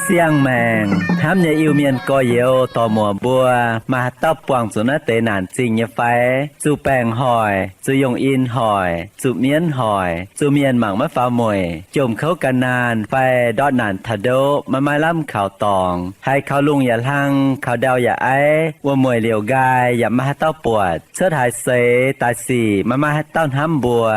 Siang-maengc hnamv nyei Iu-Mienh gorx-youz dorc-muoc mbuo, maaih haaix dauh buangh zuqc naaiv deix naanc zingh nyei fai? Zuqc baengc hoic, zuqc yongh in hoic, zuqc mienv hoic, zuqc mienh mangc maiv faaux mueic, jomc kouv gan naanh fai ndortv naanc taux ndoqv maiv maaih lamh kaux dorngx, haiz kaux lungh yaac hlang, kaux ndau yaac aiv, wuom-mueic liouc nqaai yaac maiv maaih haaix dauh buatc, cuotv haaix seix daaih sic maiv maaih haaix dauh hnamv mbuo,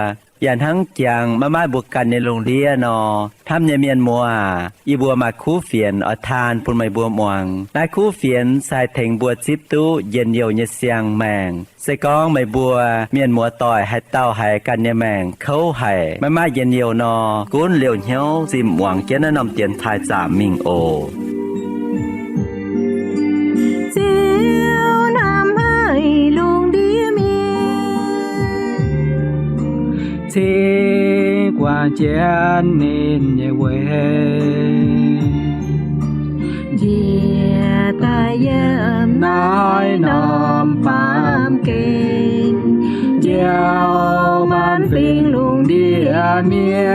yaac hnangv jangx maiv maaih mbuo ganh nyei lungh ndiev nor, hnamv nyei mienh muoz aac, yie mbuo maaih kuv fienx oix taan bun meih mbuo muangx. Naaiv kuv fienx se haih tengx mbuo zipv duqv njien-youh nyei siang-maengc. Se gorngv meih mbuo mienh muoz-doic haaix dauh haiz ganh nyei maengc kouv haic, maiv maaih njien-youh nor, gunv liouh hnyouv zinh muangx jienv naaiv norm dienx taaih zaamc mingh oc. Ziouv hnamv haic lungh ndiev mienh, cingx guangc jienv ninh nyei weic, njiec daaih yiem naaiv norm baamh gen, njoux maanc fingx lungh ndiev mienh.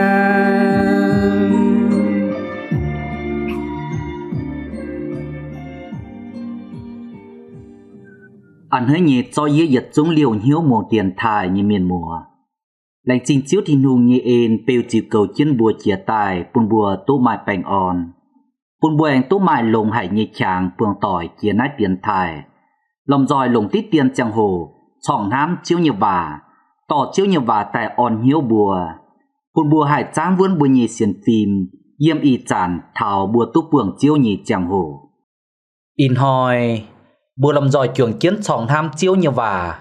A'hneiv nyei zorqv yie yietc zungv liouh hnyouv muangx dienx taaih nyei mienh muoz. Laengz zingh Ziouv Tin-Hungh nyei en beu ziux goux jienv mbuo jiez daaih bun mbuo duqv maaih baengh orn, bun mbuo aengx duqv maaih longx haic nyei qangx buangh doic jiex naaiv dienx taaih, lomh nzoih longc diqv dien ziangh hoc corngh hnamv Ziouv nyei waac, dorh Ziouv nyei waac daaih orn hnyouv mbuo, bun mbuo haih zaangv wuonv mbuo nyei sienx fim yiem ih zanc taux mbuo duqv buangh Ziouv nyei ziangh hoc. Ih hnoi mbuo lomh nzoih juangc jienv corngh hnamv Ziouv nyei waac,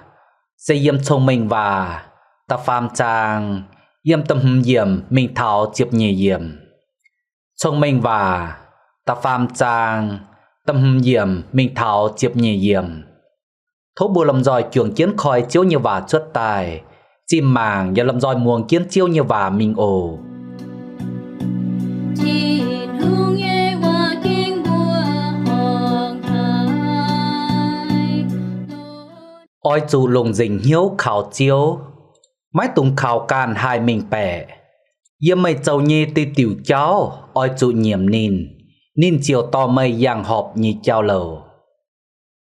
se yiem Cong-Mengh Waac da'faam zaang, yiem da'hmz yiemc mingh taux ziepc nyeic yiemc. Cong-Mengh Waac da'faam zaang, da'hmz yiemc mingh taux ziepc nyeic yiemc. Tov mbuo lomh nzoih juangc jienv koi Ziouv nyei waac cuotv daaih, zinh mangc yaac lomh nzoih muangx jienv Ziouv nyei waac mingh oc. Tin-Hungh nyei waac ging mbuo horngc haic. Oix zuqc longc nzengc hnyouv kaux Ziouv, maiv dungx kaux ganh haih mengh baeqc. Yiem meih zoux nyei diuh diuc jauv oix zuqc nyiemc ninh, ninh ziouc dorh meih yangh horpc nyei jauv-louc.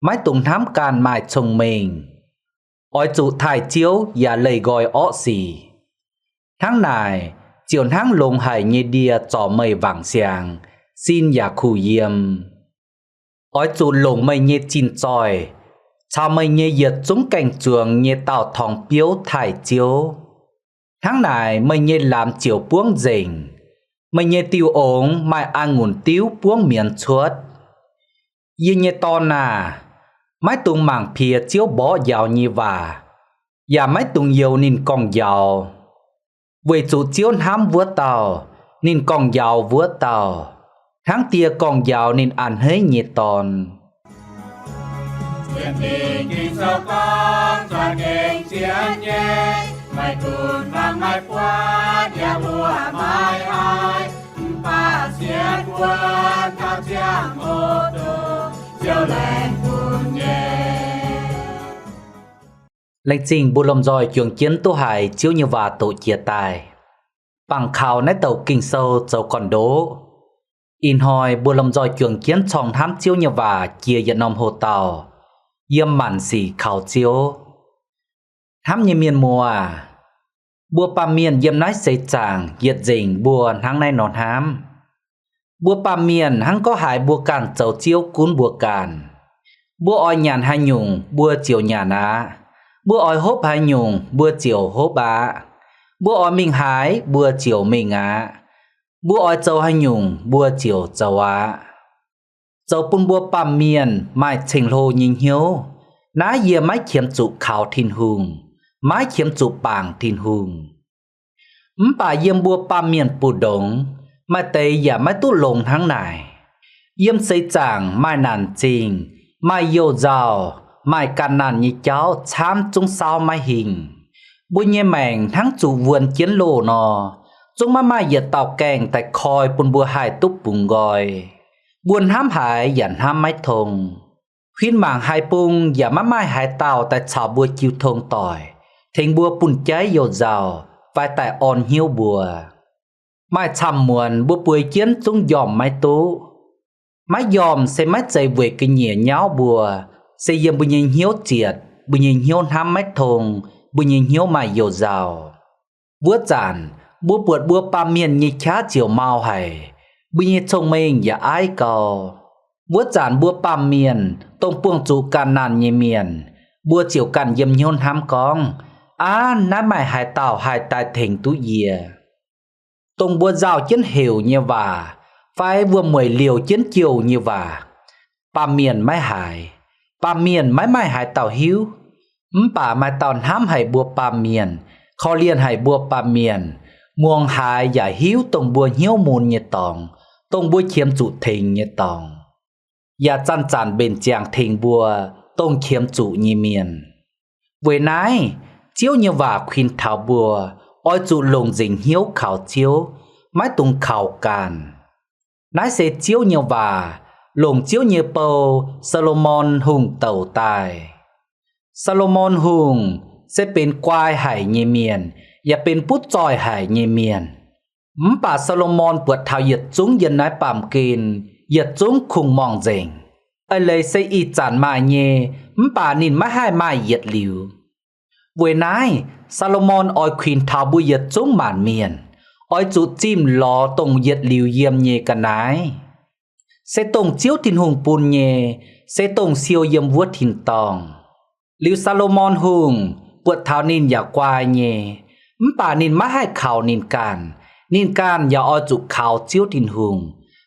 Maiv dungx hnamv ganh maaih cong-mengh. Oix zuqc taaih Ziouv yaac leih nqoi orqv sic. Hnangv naaic, ziouc hnangv longx haic nyei ndie zorc meih wangc siangx, sin yaac kuh yiem. Oix zuqc longc meih nyei zinh zoih caux meih nyei yietc zungv gaeng-zuangx nyei daauh torngx biouv taaih Ziouv. Hnangv naaic, meih nyei lamz ziouc buangv nzengc, meih nyei diuh ongx maaih a'ngunc diuv buangv mienz cuotv. Yie nyei dorn aah! Maiv dungx mangc piex Ziouv mborqv njaaux nyei waac, yaac maiv dungx youx ninh gorngv-njaaux. Weic zuqc Ziouv hnamv wuov dauh, ninh gorngv-njaaux wuov dauh, hnangv die gorngv-njaaux ninh a'hneiv nyei dorn. Laengz zingh mbuo lomh nzoih juangc jienv duqv haiz Ziouv nyei waac doqc jiez daaih. Bangc kaux naaiv douc Ging-Sou zoux gorn-ndoqv. Ih hnoi mbuo lomh nzoih juangc jienv corngh hnamv Ziouv nyei waac jiex yietc norm hoc-dauh, yiem maanc sic kaux Ziouv. Hnamv nyei mienh muoz, mbuo baamh mienh yiem naaiv seix zaangc yietc nzengc mbuo hnangv naaiv nor hnamv. Mbuo baamh mienh hnangv gorngv haiz mbuo ganh zoux Ziouv gunv mbuo ganh. Mbuo oix nyanc haaix nyungc mbuo ziouc nyanc aqv. Mbuo oix hopv haaix nyungc mbuo ziouc hopv aqv. Mbuo oix mingh haaix mbuo ziouc mingh aqv. Mbuo oix zoux haaix nyungc mbuo ziouc zoux aqv. Zoux bun mbuo baamh mienh maaih ceng-hlo nyei hnyouv. Naaiv yie maiv qiemx zuqc kaux Tin-Hungh, maiv qiemx zuqc bangc Tin-Hungh. Mv baac yiem mbuo baamh mienh mbu'ndongx, maaih deix yaac maiv duqv longx hnangv naaic. Yiem seix zaangc maaih naanc zingh, maaih youh nzauh, maaih ganh naanh nyei jauv camv zungv saauv maiv hingh. Mbuo nyei maengc hnangv zuqc wuonh jienv loh nor, Zungv maiv maaih yietc dauh gaengh daaih koi bun mbuo haih duqv bungx nqoi. Mbuo hnamv haaix yaac hnamv maiv tong. Huin mangc haaix bung yaac maiv maaih haaix dauh daaih caux mbuo jiu tong doic, tengx mbuo bun jaiv youh nzauh, fai daaih orn hnyouv mbuo. Maaih camv-muonz mbuo bueix jienv zungv njormh maiv duqv. Maiv njormh se maiv zeiz weic ga'nyiec nyauv mbuo, se yiem mbuo nyei hnyouv zietc, mbuo nyei hnyouv hnamv maiv tong, mbuo nyei hnyouv maaih youh nzauh. Wuov zanc, mbuo buatc mbuo baamh mienh nyei qaqv ziouc mau haic, mbuo nyei cong-mengh yaac aiv gau. Wuov zanc mbuo baamh mienh, dongh buangh zuqc ganh naanh nyei mienh, mbuo ziouc ganh yiem hnyouv hnamv gorngv, Aav, naaiv maaih haaix dauh haih daaih tengx duqv yie? Dongh mbuo nzauh jienv heuc nyei waac, fai wuom-mueic liouh jienv jouh nyei waac, baamh mienh maiv haiz. Baamh mienh maiv maaih haaix dauh hiuv. Mv baac maaih dauh hnamv haic mbuo baamh mienh, korv-lienh haic mbuo baamh mienh, muangx haaix yaac hiuv dongh mbuo hnyouv mun nyei dorngx, dongh mbuo qiemx zuqc tengx nyei dorngx, yaac zanc-zanc mbenc ziangx tengx mbuo, dongh qiemx zuqc nyei mienh. Weic naaiv, Ziouv nyei waac kuinx taux mbuo, oix zuqc longc nzengc hnyouv kaux Ziouv, maiv dungx kaux ganh. Naaiv se Ziouv nyei waac, longc Ziouv nyei bou, Saa^lo^morn Hungh douc daaih. Saa^lo^morn Hungh se benx guai haic nyei mienh, yaac benx butv zoih haic nyei mienh. Mv baac Saa^lo^morn buatc taux yietc zungv yiem naaiv baamh gen, yietc zungv kungx-morngh nzengc. Eix leiz se ih zanc maaih nyei, mv baac ninh maiv haih maaih yietc liuz. Weic naaiv, Saa^lo^morn oix kuinx taux mbuo yietc zungv maanc mienh, oix zuqc zimh lorz dongh yietc liuz yiem nyei ga'naaiv. Se dongh Ziouv Tin-Hungh bun nyei, se dongh siou yiem wuov tin-dorngh. Liuz Saa^lo^morn Hungh buatc taux ninh yaac guai nyei, mv baac ninh maiv haih kaux ninh ganh. Ninh ganh yaac oix zuqc kaux Ziouv Tin-Hungh.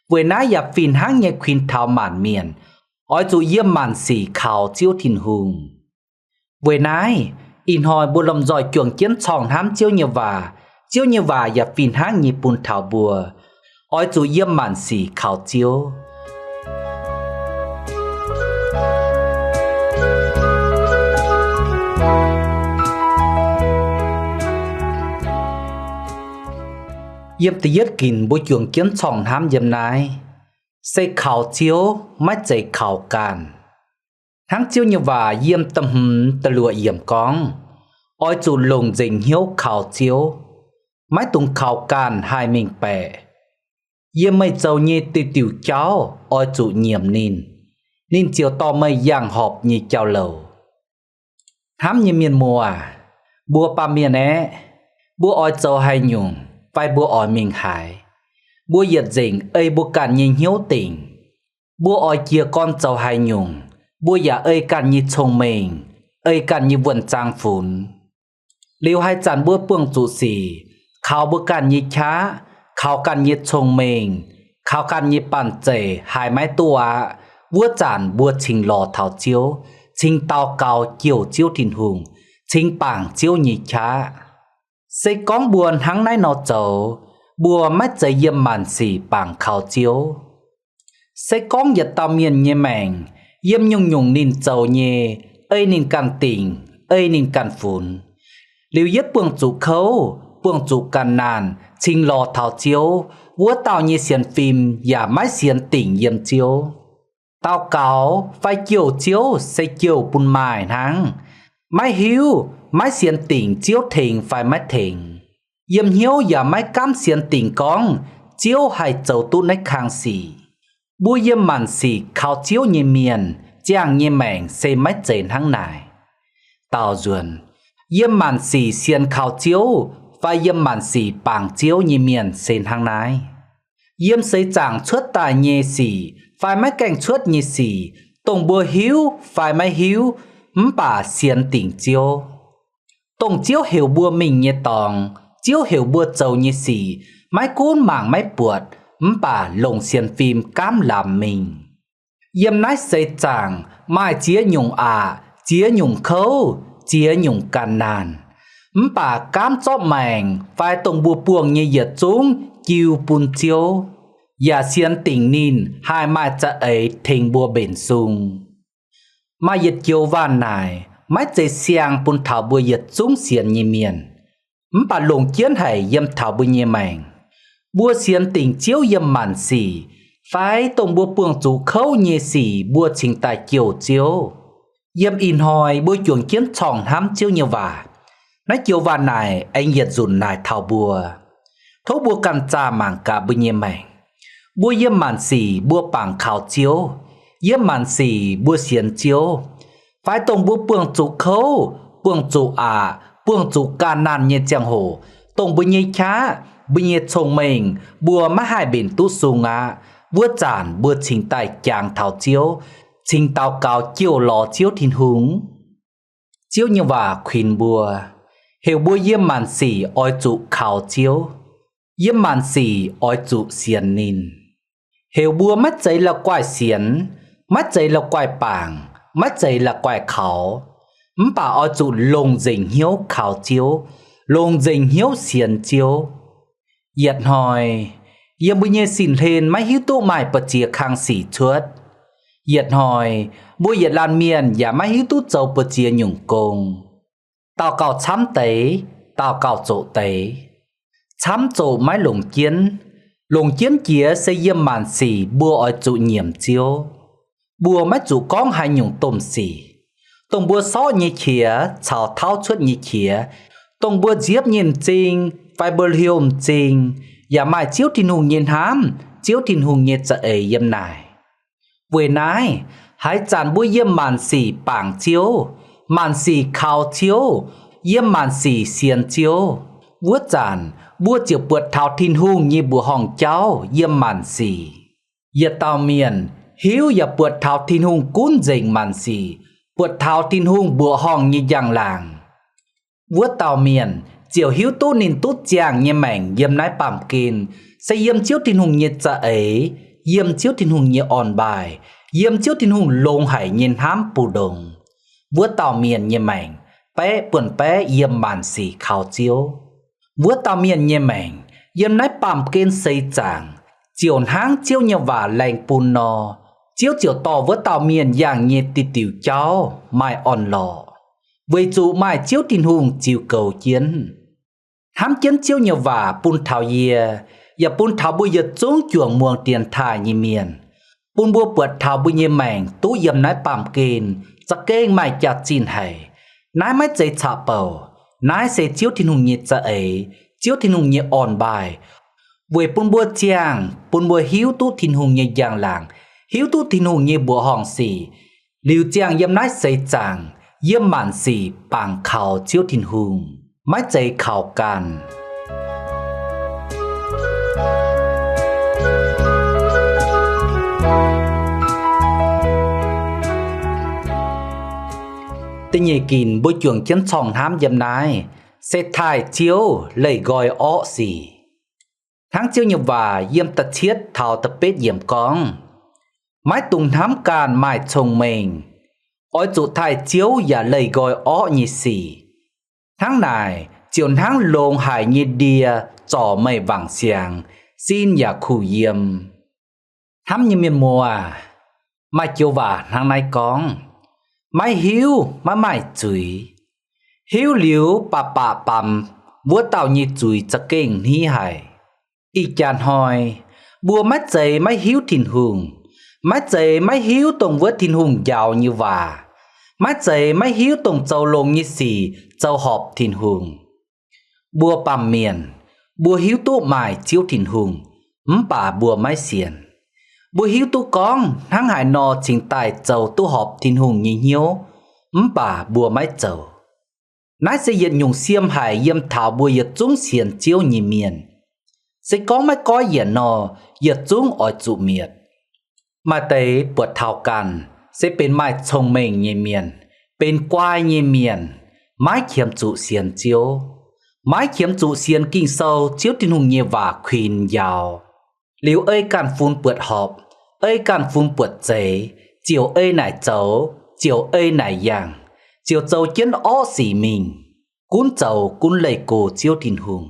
Weic naaiv yaac fih hnangv nyei kuinx taux maanc mienh, oix zuqc yiem maanc sic kaux Ziouv Tin-Hungh. Weic naaiv, ih hnoi mbuo lomh nzoih juangc jienv corngh hnamv Ziouv nyei waac. Ziouv nyei waac yaac fih hnangv nyei bun taux mbuo, oix zuqc yiem maanc sic kaux Ziouv. Yiem da'yietv ginc mbuo juangc jienv corngh hnamv yiem naaiv, se kaux Ziouv, maiv zeiz kaux ganh. Hnangv Ziouv nyei waac yiem da'hmz da'luoqc yiemc gorngv, oix zuqc longc nzengc hnyouv kaux Ziouv, maiv dungx kaux ganh haih mengh baeqc. Yiem meih zoux nyei diuh diuh jauv oix zuqc nyiemc ninh, ninh ziouc dorh meih yangh horpc nyei jauv-louc. Hnamv nyei mienh muoz, mbuo baamh mienh aeqv, mbuo oix zoux haaix nyungc fai mbuo oix mingh haaix, mbuo yietc nzengc ei mbuo ganh nyei hnyouv dingc. Mbuo oix jiez gorn zoux haaix nyungc, mbuo yaac ei ganh nyei cong-mengh, ei ganh nyei wuonh zaang funx. Liuz haaix zanc mbuo buangh zuqc sic, kaux mbuo ganh nyei qaqv, kaux ganh nyei cong-mengh, kaux ganh nyei banh zeic haiz maiv duqv aqv, wuov zanc mbuo cingx lorz taux Ziouv, cingx daux gaux jouh Ziouv Tin-Hungh, cingx bangc Ziouv nyei qaqv. Se gorngv mbuo hnangv naaiv nor zoux, mbuo maiv zeiz yiem maanc sic bangc kaux Ziouv. Se gorngv yietc dauh mienh nyei maengc, yiem nyungc-nyungc ninh zoux nyei, ei ninh ganh dingc, ei ninh ganh funx, liuz yietv buangh zuqc kouv, buangh zuqc ganh naanh, cingx lorz taux Ziouv, wuov dauh nyei sienx fim yaac maiv sienx dingc yiem Ziouv. Daux gaux fai jouh Ziouv se jouh bun maaih hnangv, maiv hiuv, maiv sienx dingc Ziouv tengx fai maiv tengx. Yiem hnyouv yaac maiv gaamv sienx dingc gorngv Ziouv haih zoux duqv naaiv kang sic. Mbuo yiem maanc sic kaux Ziouv nyei mienh ziangh nyei maengc se maiv zeiz hnangv naaic. Daaux nzuonx, yiem maanc sic sienx kaux Ziouv fai yiem maanc sic bangc Ziouv nyei mienh se hnangv naaiv. Yiem seix zaangc cuotv daaih nyei sic fai maiv gaengh cuotv nyei sic, dongh mbuo hiuv fai maiv hiuv, mv baac sienx dingc Ziouv. Dongh Ziouv heuc mbuo mingh nyei dorngx, Ziouv heuc mbuo zoux nyei sic, maiv gunv mangc maiv buatc, mv baac longc sienx fim gaamv lamz mingh. Yiem naaiv seix zaangc maaih ziex nyungc aqc, ziex nyungc kouv, ziex nyungc ganh naanh, mv baac gaamv zorqv maengc fai dongh mbuo buangh nyei yietc zungv jiu bun Ziouv, yaac sienx dingc ninh haih maaih za'eix tengx mbuo mbenc sung. Maaih yietc joux waanh naaic maiv zeiz siang bun taux mbuo yietc zungv sienx nyei mienh. mv baac longc jienv haic yiem taux mbuo nyei maengc. Mbuo sienx dingc Ziouv yiem maanc sic, fai dongh mbuo buangh zuqc kouv nyei sic mbuo cingx daaih jouh Ziouv. Yiem ih hnoi mbuo juangc jienv corngh hnamv Ziouv nyei waac. Naaiv joux waac naaic aengx yietc nzunc naaic taux mbuo. Tov mbuo ganh zaah mangc gaax mbuo nyei maengc. Mbuo yiem maanc sic mbuo bangc kaux Ziouv. Yiem maanc sic mbuo sienx Ziouv. Fai dongh mbuo buangh zuqc kouv, buangh zuqc aqc, buangh zuqc ganh naanh nyei ziangh hoc, dongh mbuo nyei qaqv, mbuo nyei cong-mengh, mbuo maiv haih mbenc duqv sung aqv, wuov zanc mbuo cingx daaih jangx taux Ziouv, cingx daux gaux jouh lorz Ziouv Tin-Hungh. Ziouv nyei waac kuinx mbuo, heuc mbuo yiem maanc sic oix zuqc kaux Ziouv, yiem maanc sic oix zuqc sienx ninh. Heuc mbuo maiv zeiz la'guaih sienx, maiv zeiz la'guaih bangc, maiv zeiz la'guaih kaux, mv baac oix zuqc longc nzengc hnyouv kaux Ziouv, longc nzengc hnyouv sienx Ziouv. Yietc hnoi, yiem mbuo nyei sin-hlen maiv hiuv duqv maaih ba'ziex kang sic cuotv. Yietc hnoi, mbuo yietc laanh mienh yaac maiv hiuv duqv zoux ba'ziex nyungc gong. Daux gaux camv deix, daux gaux zoqc deix. Camv zoqc maiv longc jienv. Longc jienv jiex se yiem maanc sic mbuo oix zuqc nyiemc Ziouv. Mbuo maiv zuqc gorngv haaix nyungc domh sic. Dongh mbuo sorqv nyei qiex caux tauv cuotv nyei qiex, dongh mbuo nziepv nyei m'zing fai mbuo hliouh m'zing, yaac maaih Ziouv Tin-Hungh nyei hnamv, Ziouv Tin-Hungh nyei za'eix yiem naaic. Weic naaiv, haaix zanc mbuo yiem maanc sic bangc Ziouv, maanc sic kaux Ziouv, yiem maanc sic sienx Ziouv, wuov zanc mbuo ziouc buatc taux Tin-Hungh nyei mbuoqc horngh jauv yiem maanc sic. Yietc dauh mienh hiuv yaac buatc taux Tin-Hungh gunv nzengc maanc sic, buatc taux Tin-Hungh mbuoqc horngh nyei njang-laangc. Wuov dauh mienh ziouc hiuv duqv ninh duqv ziangh nyei maengc yiem naaiv baamh gen se yiem Ziouv Tin-Hungh nyei za'eix, yiem Ziouv Tin-Hungh nyei orn-mbaih, yiem Ziouv Tin-Hungh longx haic nyei hnamv mbu'ndongx. Wuov dauh mienh nyei maengc baeqv buonv-baeqv yiem maanc sic kaux Ziouv. Wuov dauh mienh nyei maengc yiem naaiv baamh gen seix zaangc ziouc hnangv Ziouv nyei waac laengz bun nor, Ziouv ziouc dorh wuov dauh mienh yangh nyei diuh diuh jauv maaih orn-lorqc, weic zuqc maaih Ziouv Tin-Hungh ziux goux jienv. Hnamv jienv Ziouv nyei waac bun taux yie, yaac bun taux mbuo yietc zungv juangc muangx dienx taaih nyei mienh, bun mbuo buatc taux mbuo nyei maengc duqv yiem naaiv baamh gen za'gengh maaih jaax-zinh haic. Naaiv maiv zeiz caqv-bouc. Naaiv se Ziouv Tin-Hungh nyei za'eix, Ziouv Tin-Hungh nyei orn-mbaih, weic bun mbuo ziangh, bun mbuo hiuv duqv Tin-Hungh nyei njang-laangc, hiuv duqv Tin-Hungh nyei mbuoqc horngh sic, liuz ziangh yiem naaiv seix zaangc, yiem maanc sic bangc kaux Ziouv Tin-Hungh, maiv zeiz kaux ganh. Da'nyeic ginc mbuo juangc jienv corngh hnamv yiem naaiv se taaih Ziouv leih nqoi orqv sic. Hnangv Ziouv nyei waac yiem da'cietv taux da'betv yiemc gorngv, maiv dungx hnamv ganh maaih cong-mengh, oix zuqc taaih Ziouv yaac leih nqoi orqv nyei sic. Hnangv naaic ziouc hnangv longx haic nyei ndie zorc meih wangc siangx, sin yaac kuh yiem. Hnamv nyei mienh muoz, maaih joux waac hnangv naaiv gorngv, maiv hiuv maiv maaih zuiz. Hiuv liuz baac baac baamz, wuov dauh nyei zuiz za'gengh hniv haic. Ih jaax hnoi, mbuo maiv zeiz maiv hiuv Tin-Hungh, maiv zeiz maiv hiuv dongh wuov Tin-Hungh njaaux nyei waac, maiv zeiz maiv hiuv dongh zoux longx nyei sic zoux horpc Tin-Hungh. Mbuo baamh mienh, mbuo hiuv duqv maaih Ziouv Tin-Hungh, mv baac mbuo maiv sienx. Mbuo hiuv duqv gorngv hnangv haaix nor cingx daaih zoux duqv horpc Tin-Hungh nyei hnyouv, mv baac mbuo maiv zoux. Naaiv se yietc nyungc siem haic yiem taux mbuo yietc zungv sienx Ziouv nyei mienh. Se gorngv maiv goiv yienc nor, yietc zungv oix zuqc mietc. Maaih deix buatc taux ganh se benx maaih cong-mengh nyei mienh, benx guai nyei mienh, maiv qiemx zuqc sienx Ziouv, maiv qiemx zuqc sienx Ging-Sou, Ziouv Tin-Hungh nyei waac kuinx njaaux. Liuz ei ganh funx buatc horpc, ei ganh funx buatc zeiz, ziouc ei naaic zoux, ziouc ei naaic yangh, ziouc zoux jienv orqv sic mingh, gunv zoux gunv leih go Ziouv Tin-Hungh.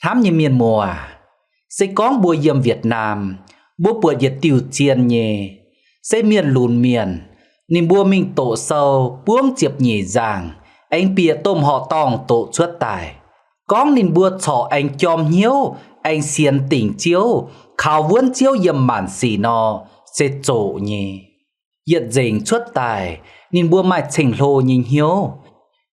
Hnamv nyei mienh muoz, se gorngv mbuo yiem Việt Nam, mbuo buatc yietc diuh zien nyei, se mienh lunx mienh, ninh mbuo mingh doqc sou buangv ziepc nyeic nzaangc, aengx bieqc domh horqc dorngh doqc cuotv daaih. Gorngv ninh mbuo corc aengx jorm hnyouv, aengx sienx dingc Ziouv, kaux wuonv Ziouv yiem maanc sic nor, se zoqc nyei. Yietc nzengc cuotv daaih, ninh mbuo maaih ceng-hlo nyei hnyouv.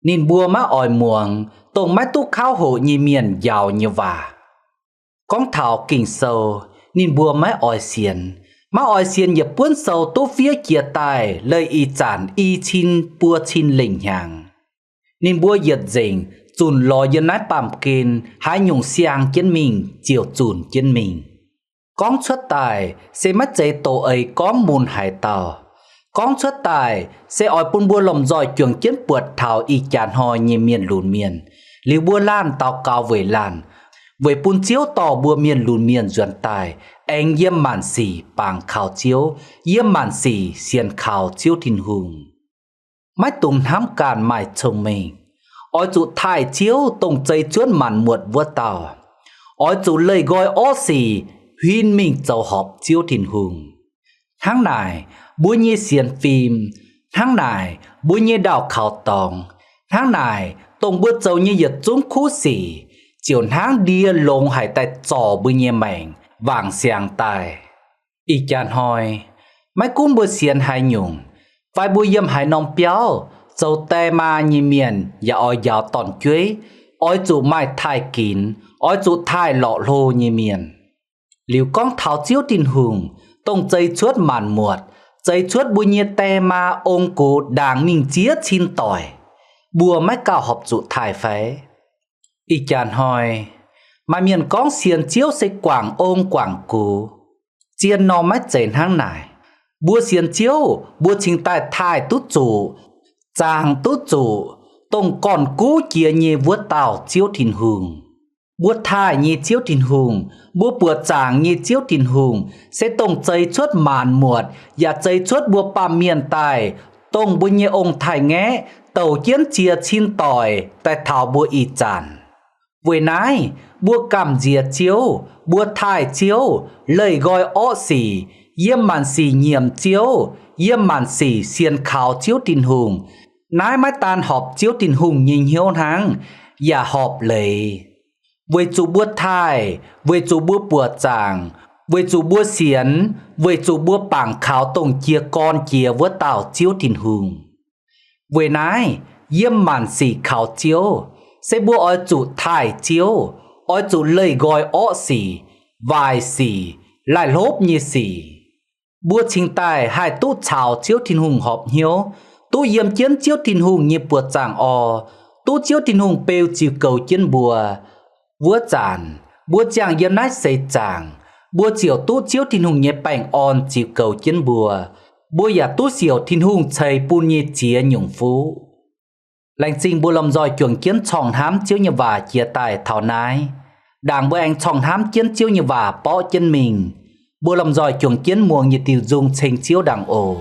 Ninh mbuo maiv oix muangx dongh maiv duqv kauv hoqc nyei mienh njaaux nyei waac. Gorngv taux Ging-Sou, ninh mbuo maiv oix sienx. Maiv oix sienx yietc buonv sou duqv fiev jiez daaih leih ih zanc i cin buo cin lengh hnyangx. Ninh mbuo yietc nzengc zunc lorz yiem naaiv baamh gen haaix nyungc siang jienv mingh ziouc zunc jienv mingh. Gorngv cuotv daaih se maiv zeiz doqc eix gorngv mun haaix dauh. Gorngv cuotv daaih se oix bun mbuo lomh nzoih juangc jienv buatc taux ih jaax hnoi nyei mienh lunx mienh, liuz mbuo laanh daux gaux weic laanh, weic bun Ziouv dorh mbuo mienh lunx mienh nzuonx daaih aengx yiem maanc sic bangc kaux Ziouv, yiem maanc sic sienx kaux Ziouv Tin-Hungh. Maiv dungx hnamv ganh maaih cong-mengh. Oix zuqc taaih Ziouv dongh zeix cuotv maanc muotc wuov dauh. Oix zuqc leih nqoi orqv sic huin mingh zoux horpc Ziouv Tin-Hungh. Hnangv naaic, mbuo nyei sienx fim, hnangv naaic, mbuo nyei ndaauh kaux dorngx, hnangv naaic, dongh mbuo zoux nyei yietc zungv kuv sic, ziouc hnangv ndie longx haic daaih zorc mbuo nyei maengc wangc siangx daaih. Ih jaax hnoi, maiv gunv mbuo sienx haaix nyungc, fai mbuo yiem haaix norm biauv, zoux die maa nyei mienh yaac oix njaaux dorn-jueiv, oix zuqc maaih taaih ginx, oix zuqc taaih lorqc hlo nyei mienh. Liuz gorngv taux Ziouv Tin-Hungh, dongh zeix cuotv maanc muotc, zeix cuotv mbuo nyei die maa ong-gux ndaangc mingh ziex cin doic, mbuo maiv gauh horpc zuqc taaih fai? Ih jaax hnoi, maaih mienh gorngv sienx Ziouv se guangc ong guangc gux. Zien nor maiv zeiz hnangv naaic. Mbuo sienx Ziouv, mbuo cingx daaih taaih duqv zuqc, zaangc duqv zuqc, dongh gorn-guv jiex nyei wuov dauh Ziouv Tin-Hungh. Mbuo taaih nyei Ziouv Tin-Hungh, mbuo buoqc zaangc nyei Ziouv Tin-Hungh, se dongh zeix cuotv maanc muotc yaac zeix cuotv mbuo baamh mienh daaih, dongh mbuo nyei ong-taaix-ngaeqv douc jienv ziex cin doic daaih taux mbuo ih zanc. Weic naaiv, mbuo gamh nziex Ziouv, mbuo taaih Ziouv, leih nqoi orqv sic, yiem maanc sic nyiemc Ziouv, yiem maanc sic sienx kaux Ziouv Tin-Hungh. Naaiv maiv daan horpc Ziouv Tin-Hungh nyei hnyouv hnangv, yaac horpc leiz. Weic zuqc mbuo taaih, weic zuqc mbuo buoqc zaangc, weic zuqc mbuo sienx, weic zuqc mbuo bangc kaux dongh jiez gorn jiex wuov dauh Ziouv Tin-Hungh. Weic naaiv, yiem maanc sic kaux Ziouv, se mbuo oix zuqc taaih Ziouv, oix zuqc leih nqoi orqv sic, waaic sic, laih hlopv nyei sic. Mbuo cingx daaih haih duqv caux Ziouv Tin-Hungh horpc hnyouv, duqv yiem jienv Ziouv Tin-Hungh nyei buoqc zaangc orv, duqv Ziouv Tin-Hungh beu ziux goux jienv mbuo. Wuov zanc, mbuo ziangh yiem naaiv seix zaangc, mbuo ziouc duqv Ziouv Tin-Hungh nyei baengh orn ziux goux jienv mbuo. Mbuo yaac duqv siouc Tin-Hungh ceix bun nyei ziex nyungc fuqv. Laengz zingh mbuo lomh nzoih juangc jienv corngh hnamv Ziouv nyei waac jiex daaih taux naaiv. Ndaangc mbuo aengx corngh hnamv jienv Ziouv nyei waac borqv jienv mingh. Mbuo lomh nzoih juangc jienv muangx yietc diuh nzung ceng Ziouv ndaangc oc.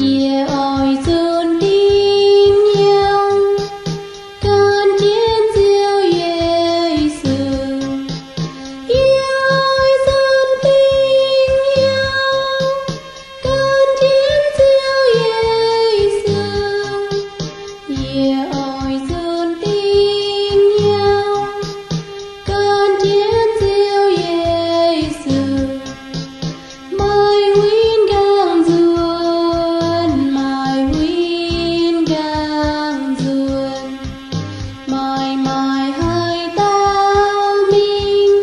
Yie oix zunh dingh hnyouv gan jienv Ziouv Yesu. Yie oix zunh dingh hnyouv gan jienv Ziouv Yesu. Yie oix zunh dingh hnyouv gan jienv Ziouv Yesu. Maaih huin nqaang nzuonx, maaih huin nqaang nzuonx. Maaih maaih haaix dauh mingh,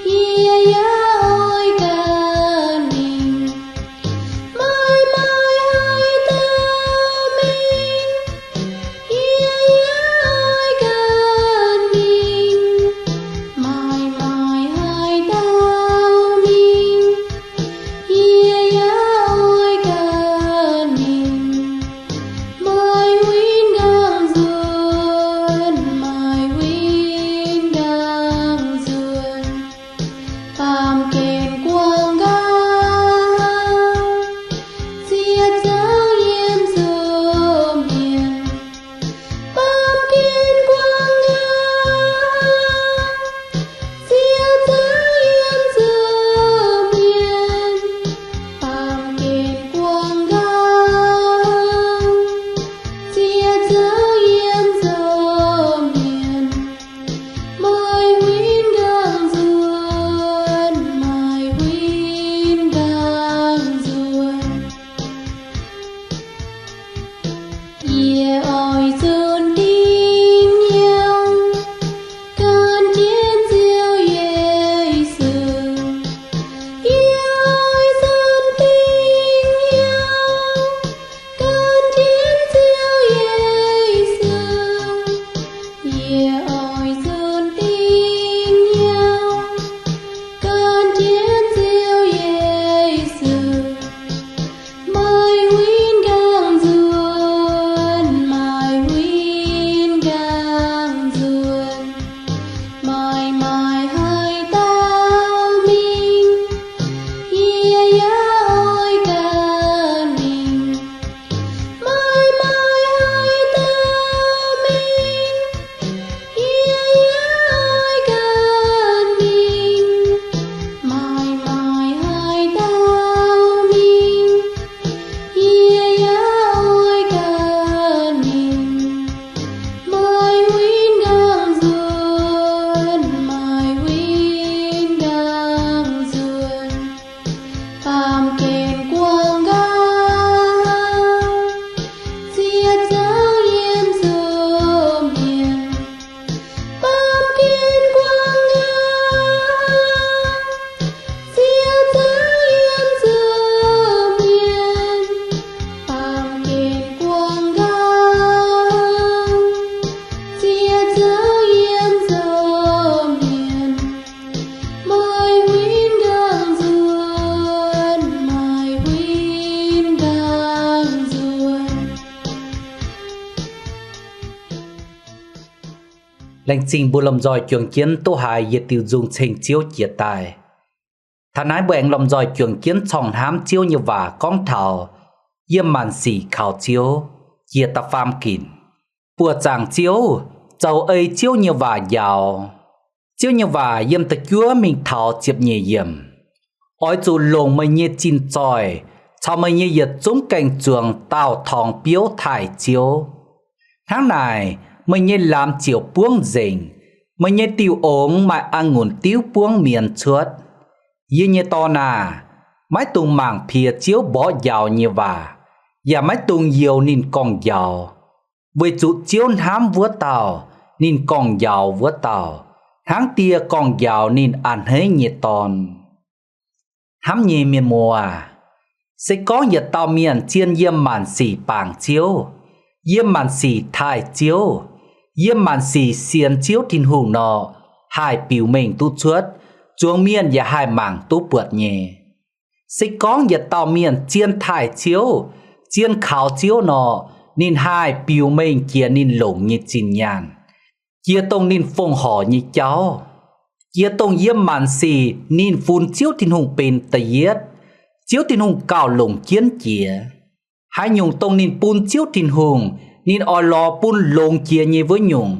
yie yaac oix gan mingh. Maaih maaih haaix dauh mingh, Yie oix zunh dingh hnyouv gan jienv Ziouv Yesu. Yie oix zunh dingh hnyouv gan jienv Ziouv Yesu. Yie oix zunh dingh hnyouv gan jienv Ziouv Yesu. Maaih huin nqaang nzuonx, maaih huin nqaang nzuonx. Maaih maaih haaix dauh mingh, yie yaac oix gan mingh. Maaih maaih haaix dauh mingh, yie yaac oix gan mingh. Maaih maaih haaix dauh mingh, yie yaac oix gan mingh. Maaih huin nqaang nzuonx, maaih huin nqaang nzuonx. Baamh gen guangc nqaang, ziec zangv yiem nzou mienh. Baamh gen guangc nqaang, ziec zangv yiem nzou mienh. Baamh gen guangc nqaang, ziec zangv yiem nzou mienh. Maaih huin nqaang nzuonx, maaih huin nqaang nzuonx. Laengz zingh mbuo lomh nzoih juangc jienv duqv haiz yietc diuh nzung ceng Ziouv jiex daaih. Taux naaiv mbuo aengx lomh nzoih juangc jienv corng hnamv Ziouv nyei waac gorngv taux yiem maanc sic kaux Ziouv, jiex da'faam ginc. Buoz-zaangc Ziouv, zoux ei Ziouv nyei waac njaaux. Ziouv nyei waac yiem da'juov mingh taux ziepc nyeic yiemc. Oix zuqc longc meih nyei zinh zoih caux meih nyei yietc zungv gaeng-zuangx daauh torngx biouv taaih Ziouv. Hnangv naaic, meih nyei laamz ziouc buangv nzengc, meih nyei diuh ongx maaih a'ngunc diuv buangv mienz cuotv. Yie nyei dorn aah! Maiv dungx mangc piex Ziouv mborqv njaaux nyei waac, yaac maiv dungx youx ninh gorngv-njaaux. Weic zuqc Ziouv hnamv wuov dauh, ninh gorngv-njaaux wuov dauh, hnangv die gorngv-njaaux ninh a'hneiv nyei dorn. Hnamv nyei mienh muoz, se gorngv yietc dauh mienh zien yiem maanc sic bangc Ziouv, yiem maanc sic taaih Ziouv, yiem maanc sic sienx Ziouv Tin-Hungh nor, haih biux mengh duqv cuotv, zuangx mienh yaac haih mangc duqv buatc nyei. Se gorngv yietc dauh mienh zien taaih Ziouv, zien kaux Ziouv nor, ninh haih biux mengh jiex ninh longc nyei zinh nyaanh, jiex dongh ninh fongc horc nyei jauv, jiex dongh yiem maanc sic ninh funx Ziouv Tin-Hungh benx da'yietv, Ziouv Tin-Hungh gauh longc jienv jiex. Haaix nyungc dongh ninh bun Ziouv Tin-Hungh, ninh oix lorz bun longx jiex nyei wuov nyungc,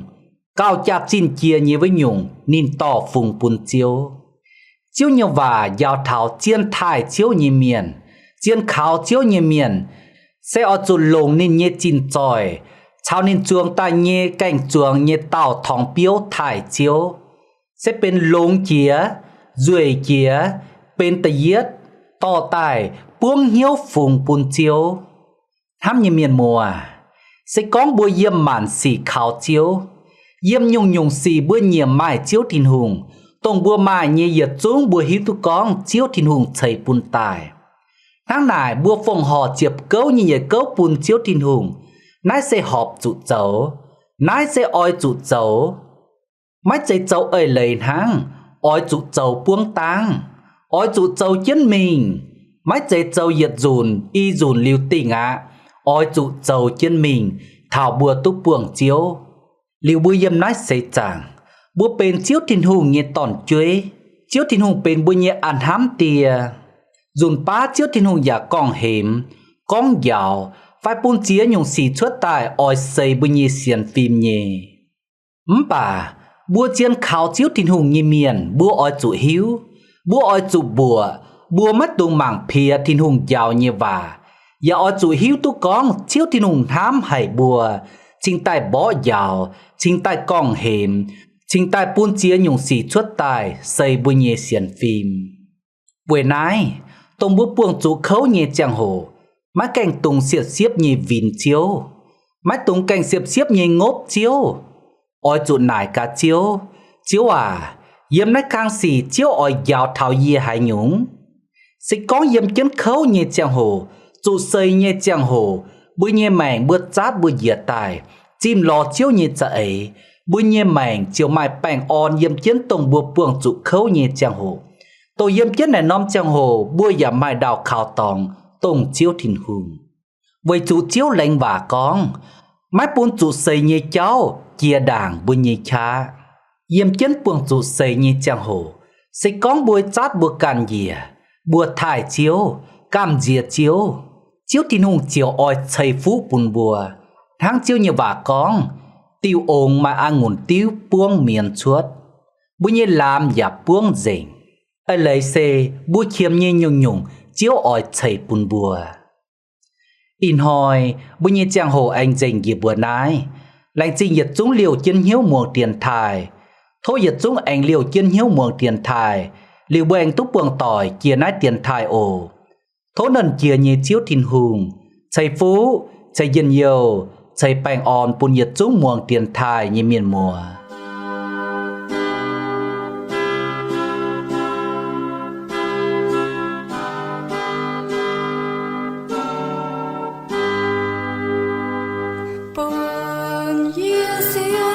gauh jaax-zinh jiex nyei wuov nyungc, ninh dorh fungx bun Ziouv. Ziouv nyei waac njaaux taux zien taaih Ziouv nyei mienh, zien kaux Ziouv nyei mienh, se oix zuqc longc ninh nyei zinh zoih caux ninh zuangx daaih nyei gaeng-zuangx nyei daauh torngx biouv taaih Ziouv, se benx longx jiex, nzueic jiex, benx da'yietv, dorh daaih buangv hnyouv fungx bun Ziouv. Hnamv nyei mienh muoz, se gorngv mbuo yiem maanc sic kaux Ziouv, yiem nyungc-nyungc sic mbuo nyiemc maaih Ziouv Tin-Hungh, dongh mbuo maaih nyei yietc zungv mbuo hiuv duqv gorngv Ziouv Tin-Hungh ceix bun daaih. Hnangv naaic, mbuo fongc horc ziepc gouv nyei yietc gouv bun Ziouv Tin-Hungh, naaiv se horpc zuqc zoux, naaiv se oix zuqc zoux. Maiv zeiz zoux eix leiz hnangv, oix zuqc zoux buangv dangv, oix zuqc zoux jienv mingh. Maiv zeiz zoux yietc nzunc i nzunc liuz dingh aqv, oix zuqc zoux jienv mingh taux mbuo duqv buangh Ziouv. Liuz mbuo yiem naaiv seix zaangc, mbuo benx Ziouv Tin-Hungh nyei dorn-jueiv. Ziouv Tin-Hungh benx mbuo nyei a'hnamv Die. Nzunc baav Ziouv Tin-Hungh yaac gorngv-hemx, gorngv njaaux, fai bun ziex nyungc sic cuotv daaih oix seix mbuo nyei sienx fim nyei. Mv baac mbuo zien kaux Ziouv Tin-Hungh nyei mienh, mbuo oix zuqc hiuv, mbuo oix zuqc mbuoqc, mbuo maiv dungx mangc piex Tin-Hungh njaaux nyei waac, yaac oix zuqc hiuv duqv gorngv Ziouv Tin-Hungh hnamv haic mbuo, cingx daaih mborqv njaaux, cingx daaih gorngv-hemx, cingx daaih bun ziex nyungc sic cuotv daaih seix mbuo nyei sienx fim. Weic naaiv, dongh mbuo buangh zuqc kouv nyei ziangh hoc, maiv gaengh dungx sietv siepv nyei winx Ziouv. maiv dungx gaengh siepv-siepv nyei ngopv Ziouv. Oix zuqc naaic gaax Ziouv, Ziouv aac, yiem naaiv kang sic Ziouv oix njaaux taux yie haaix nyungc? Se gorngv yiem jienv kouv nyei ziangh hoc, zuqc seix nyei ziangh hoc, mbuo nyei maengc mbuo zatv mbuo njiec daaih, zimh lorz Ziouv nyei za'eix, mbuo nyei maengc ziouc maaih baengh orn yiem jienv dongh mbuo buangh zuqc kouv nyei ziangh hoc. Dongh yiem jienv naaic norm ziangh hoc mbuo yaac maaih ndaauh kaux dorngx dongh Ziouv Tin-Hungh. Weic zuqc Ziouv laengz waac gorngv, maiv bun zuqc seix nyei jauv jiex ndaangc mbuo nyei qaqv. Yiem jienv buangh zuqc seix nyei ziangh hoc, se gorngv mbuo zatv mbuo ganh njiec, mbuo taaih Ziouv, gamh nziex Ziouv, Ziouv Tin-Hungh ziouc oix ceix fuqv bun mbuo. Hnangv Ziouv nyei waac gorngv, diuh ongx maaih a'ngunc diuv buangv mienz cuotv, mbuo nyei laamz yaac buangv nzengc. Eix leiz se mbuo qiemx nyei nyungc-nyungc Ziouv oix ceix bun mbuo. Ih hnoi mbuo nyei ziangh hoc aengx nzengc njiec mbuo naaiv. Laengz zingh yietc zungv liouh jienv hnyouv muangx dienx taaih. Tov yietc zungv aengx liouh jienv hnyouv muangx dienx taaih, liuz mbuo aengx duqv buangh doic jiex naaiv dienx taaih oc. Tov Nernh Jiex nyei Ziouv Tin-Hungh ceix fuqv, ceix njien-youh, ceix baengh orn bun yietc zungv muangx dienx taaih nyei mienh muoz. Bun yie siou